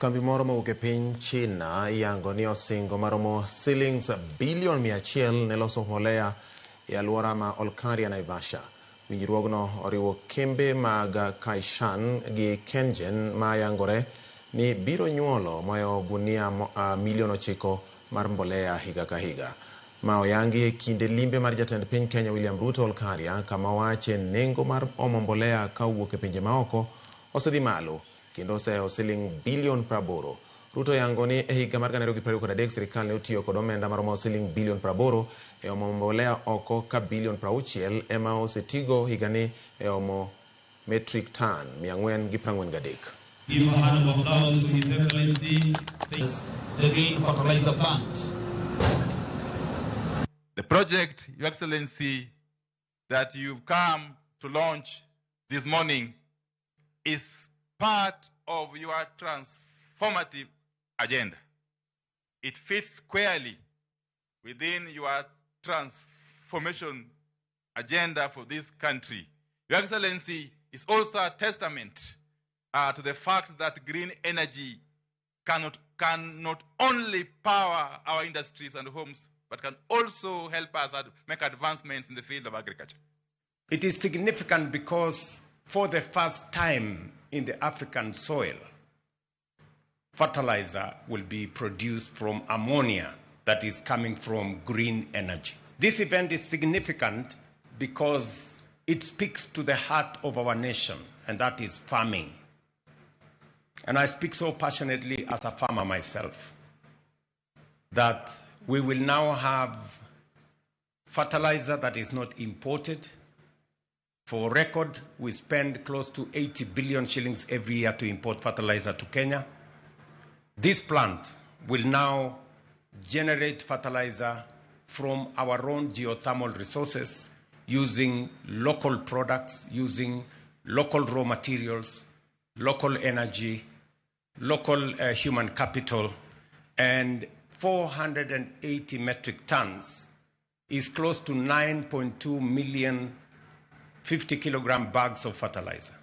Kambi moro mowuok e piny China iyango ni osingo maromo silings bilion 100 ne loso mbolea e alwora ma Olkaria, Naivasha. Winjruogno oriwo kembe mag Kaishan gi Kengen ma yangore ni biro nyuolo moyo gunia milion 9 mar mbolea higa ka higa. Ma oyangi e kinde limbe mar jatend piny Kenya William Ruto Olkaria, kama owache nengo mar omo mbolea ka owuok e pinje maoko osedhi malo kendo osehewo siling bilion 80. Ruto yango ni e higa mar 2023 sirikal ne otiyo kod omenda maromo siling bilion 80 e omo mbolea oko ka bilion 60 ema osetigo higani e omo metric ton 443. Give a hand of applause to His Excellency, the Green Fertilizer Plant. The project, Your Excellency, that you've come to launch this morning is part of your transformative agenda. It fits squarely within your transformation agenda for this country. Your Excellency is also a testament to the fact that green energy cannot only power our industries and homes, but can also help us make advancements in the field of agriculture. It is significant because for the first time in the African soil, fertilizer will be produced from ammonia that is coming from green energy. This event is significant because it speaks to the heart of our nation, and that is farming. And I speak so passionately as a farmer myself that we will now have fertilizer that is not imported. For record, we spend close to 80 billion shillings every year to import fertilizer to Kenya. This plant will now generate fertilizer from our own geothermal resources using local products, using local raw materials, local energy, local human capital, and 480 metric tons is close to 9.2 million 50 kilogram bags of fertilizer.